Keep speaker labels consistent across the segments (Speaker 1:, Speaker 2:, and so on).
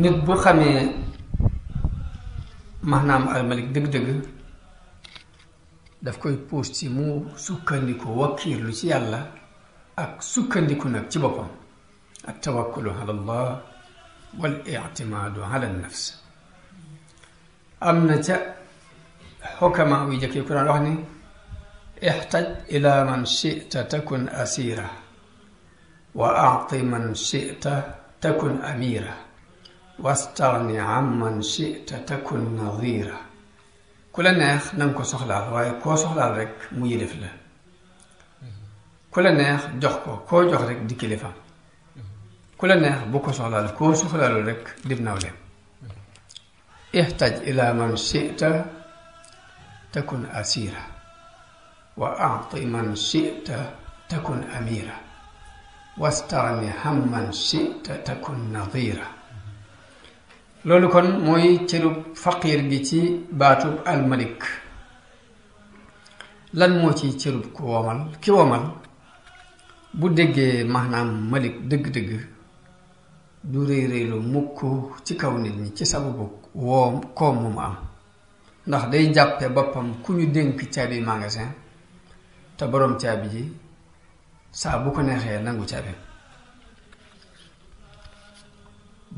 Speaker 1: nit bu xamee maanaam almalik dëgg-dëgg daf koy puus ci mu sukkandiku wakkiirlu ci yàlla ak sukkandiku nag ci boppam ak tawakkulu ala allah wal ictimaadu ala nafs. am na ca xukama yu jëkkee ku daan wax ni ixtaj ila man chita takun asira wa aati man chita takun amira wastagni amman chita takun nadira. ku la neex nanga ko soxlaal waaye koo soxlaal rek mu yilif la. ku la neex jox ko koo jox rek di kilifa. ku la neex bu ko soxlaal koo soxlaalul rek dib nawle. ixtaj ila man chita takun asira wa aati man chita takun amira wastagni amman chita takun nadira. loolu kon mooy cërub faqiir gi ci baatub almalik. lan moo ci cërub ku womal ki womal bu déggee maanaam malik dëgg-dëgg du rëy rëylu mukk ci kaw nit ñi ci sababu woom koom mu am, ndax day jàppe boppam ku ñu dénk caabi magasin te boroom caabi ji saa bu ko neexee nangu caabi.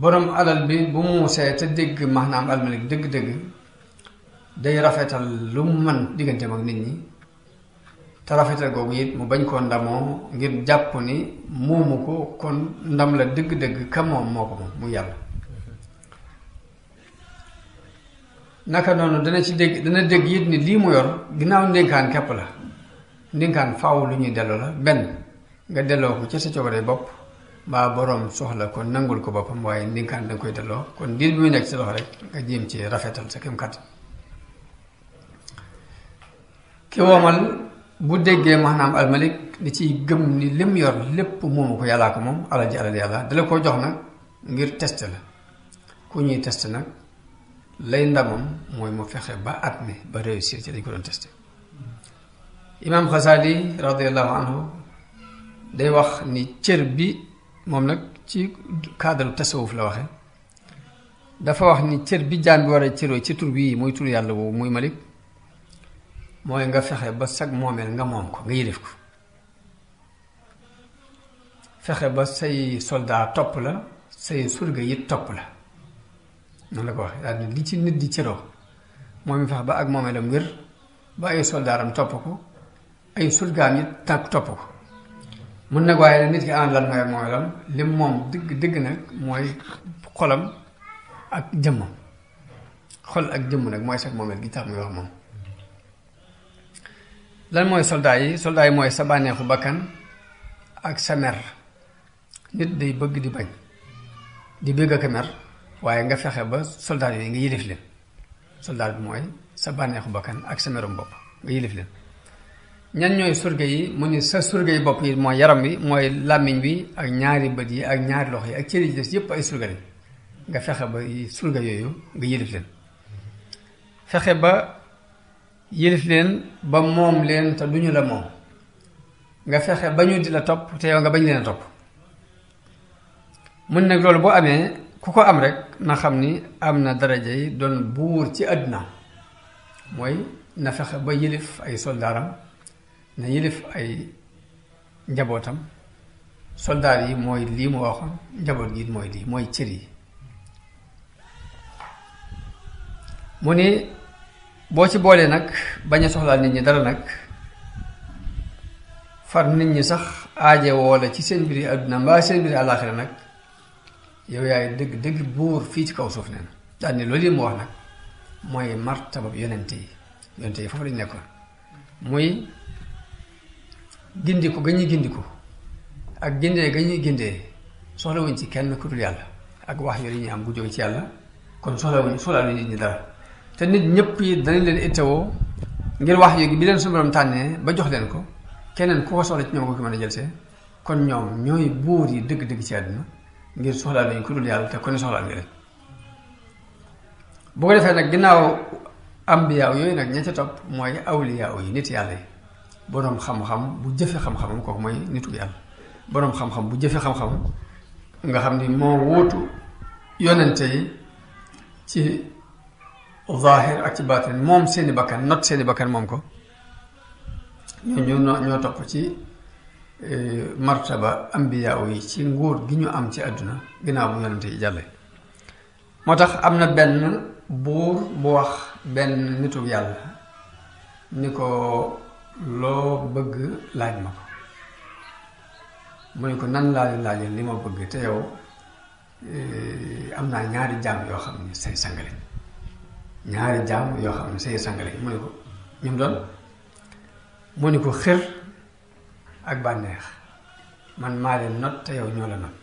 Speaker 1: boroom alal bi bu muusee te dégg maanaam almalik dëgg-dëgg day rafetal lu mu mën digganteem ak nit ñi, te rafetal googu it mu bañ koo ndamoo ngir jàpp ni moomu ko, kon ndam la dëgg-dëgg ka moom moo ko moom mu yàlla. naka noonu dana dégg it ni lii mu yor ginnaaw ndénkaan kepp la, ndénkaan faaw lu ñuy delloo la. benn nga delloo ko ci sa coobare bopp, mbaa boroom soxla kon nangul ko boppam, waaye ndénkaan danga koy delloo. kon diir bi muy nekk ci loxo rek nga jéem ci rafetal sa kem kàttan. ki womal bu déggee maanaam almalik di ciy gëm ni lim yor lépp moomu ko, yàllaa ko moom, alal ji alal yàlla dala koo jox nag ngir test la. ku ñuy test nag lay ndamam mooy mu fexe ba at mi ba réussir ci dañ ko doon testé. imaam Xasaali radiallahu anhu day wax ni cër bi, moom nag ci cadre tasawuf la waxe, dafa wax ni cër bi jaam bi war a cëroo ci tur bii muy tur yàlla boobu muy malik, mooy nga fexe ba sag moomeel nga moom ko, nga yilif ko. fexe ba say soldat topp la, say surga yi topp la. noonu la ko waxee daal li ci nit di cëroo mooy mu fexe ba ak moomeelam wér, ba ay soldaaram topp ko, ay surgaam yi topp ko. mun nag waaye nit ki an lan mooy ak moomeelam lim moom dëgg nag mooy xolam ak jëmmam. xol ak jëmm nag mooy sag moomeel gi tax muy wax moom. lan mooy soldat yi? soldat yi mooy sa bànneexu bakkan ak sa mer. nit day bëgg di bañ, di bëgg ak mer, waaye nga fexe ba soldat yooyu nga yilif leen. soldat bi mooy sa bànneexu bakkan ak sa merum bopp, nga yilif leen. ñan ñooy surga yi? mu ni sa surga yi bopp yi mooy yaram wi, mooy làmmiñ bi ak ñaari bët yi ak ñaari loxo yi ak cër yi des yépp ay surga lañ. nga fexe ba surga yooyu nga yilif leen. fexe ba yilif leen ba moom leen te duñu la moom. nga fexe ba ñu di la topp te yow nga bañ leen a topp. mun nag loolu boo amee, ku ko am rek na xam ni am na daraja yi doon buur ci àdduna. mooy na fexe ba yilif ay soldaaram, na yilif ay njabootam. soldaar yi mooy lii mu waxoon, njaboot gi mooy lii, mooy cër yi. mu ni boo ci boolee nag bañ a soxlaal nit ñi dara nag, far nit ñi sax aaje woola ci seen mbiri àdduna mbaa seen mbiri àllaaxira nag, yow yaay dëgg buur fii ci kaw suuf neen. daal ni loolu yi mu wax nag mooy martabab yonente yi foofu lañu nekkoon. muy gindiku ga ñuy gindiku ak gindee ga ñuy gindee soxla wuñ ci kenn ku dul yàlla, ak wax yooyu ñu am bu jóge ci yàlla. kon soxlawuñ nit ñi dara. te nit ñëpp yi danañ leen ittewoo ngir wax yooyu bi leen suñu borom tànnee ba jox leen ko, keneen ku ko soxla ci ñoom ko mën a jël see. kon ñoom ñooy buur yi dëgg ci àdduna, ngir soxlaa lañu ku dul yàlla te kon soxlaa nga leen. bu ko defee nag ginnaaw ambiyaa yooyu nag ña ca topp mooy awliyaa yi nit yàlla yi boroom xam-xam bu jëfe xam-xamam kooku mooy nitu yàlla boroom xam-xam bu jëfe xam-xam nga xam ni moo wuutu yonente yi ci zaahir ak ci baatin moom seeni bakkan not seeni bakkan moom ko ñoo topp ci martaba ambiyaa yi ci nguur gi ñu am ci àdduna ginnaaw bu yonente yi jàlle moo tax am na benn buur bu wax benn nitu yàlla ni ko loo bëgg laaj ma ko mu ne ko nan laa leen laajee li ma bëgg te yow am naa ñaari jaam yoo xam ne say sangale ñaari jaam yoo xam ne say sangale mu ne ko ñum doon mu ne ko xër ak bànneex man maa leen not te yow ñoo la not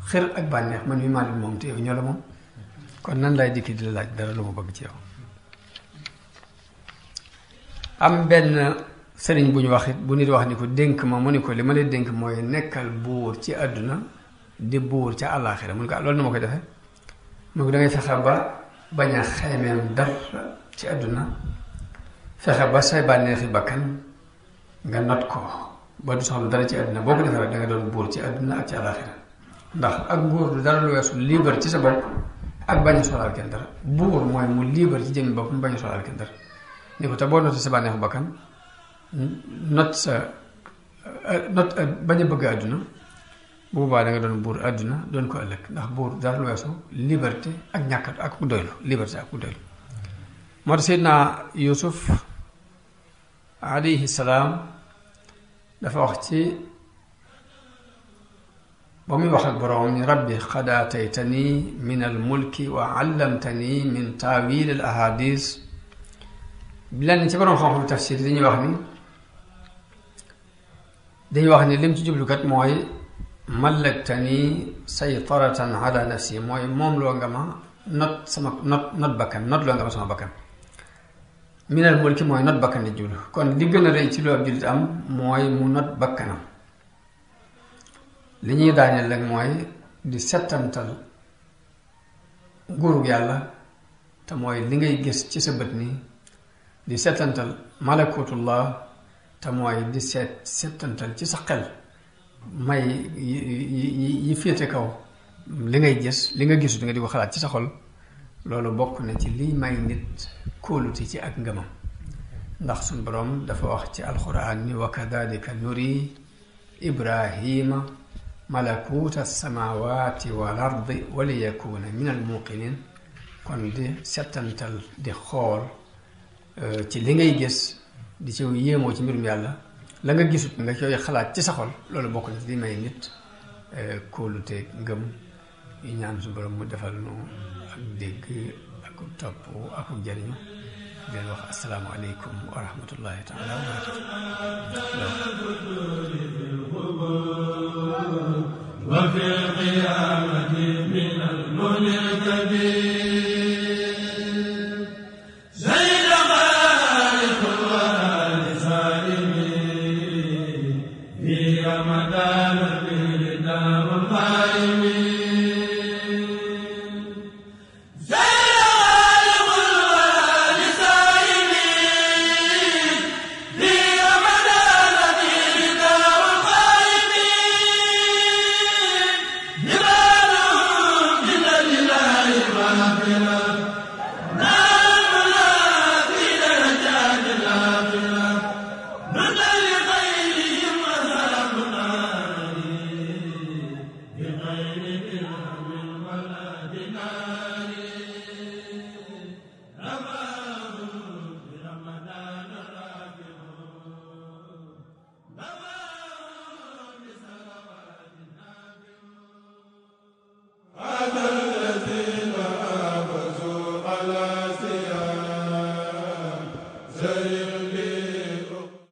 Speaker 1: xër ak bànneex man mi maa leen moom te yow ñoo la moom kon nan lay dikki di la laaj dara lu ma bëgg ci yow am benn sëriñ bu ñu wax it bu nit wax ni ko dénk ma mu ni ko li ma lay dénk mooy nekkal buur ci àdduna di buur ca àllaaxira mu ne ko loolu nu ma koy defee mu ne ko da ngay fexe ba bañ a xaymeem dara ci àdduna fexe ba say bànneexi bakkan nga not ko ba du soxla dara ci àdduna boo ko defee rek da nga doon buur ci àdduna ak ci àllaaxira ndax ak nguur du dara lu weesu libre ci sa bopp ak bañ a soxlaal kenn dara buur mooy mu libre ci jëmmi bopp mu bañ a soxlaal kenn dara ni ko te boo notee sa bànneexu bakkan bañ a bëgg àdduna bu boobaa da nga doon buur àdduna doon ko ëllëg ndax buur dara lu weesu liberté ak ñàkk ak ku doylu liberté ak ku doylu moo tax Seydina Yuusuf alayhi salaam dafa wax ci ba muy wax ak boroom ni rabbi qad aataytani min al mulki wa allamtani min taawil al ahadis lenn ci boroom xam-xam tafsir dañuy wax ni lim ci jublukat mooy mallaktani saytaratan ala nafsi mooy moom loo nga ma not bakkan not loo nga ma sama bakkan minal mulki mooy not bakkan di jublu kon li gën a rëy ci lu ab jullit am mooy mu not bakkanam li ñuy daaneel rek mooy di settantal nguurug yàlla te mooy li ngay gis ci sa bët nii di settantal malakutullah te mooy di settantal ci sa xel may yi féete kaw li ngay gis li nga gisut nga di ko xalaat ci sa xol loolu bokk na ci liy may nit kóolute ci ak ngëmam ndax suñ boroom dafa wax ci alxuraan ni wa kadalika nuri ibrahima malakuta samawati wal ardi waliyakuna min al muqinin kon di settantal di xool ci li ngay gis di ci yéemoo ci mbirum yàlla la nga gisut nga koy xalaat ci sa xol loolu bokk na ci li may nit kóolute ngëm yu ñaan su borom mu defal nu ak dégg ak topp ak jariñu di leen wax assalaamu aleykum wa rahmatullahi taala wa barakatuh wa fi qiyamati min al-muntabir
Speaker 2: بغير درهم ولا دينار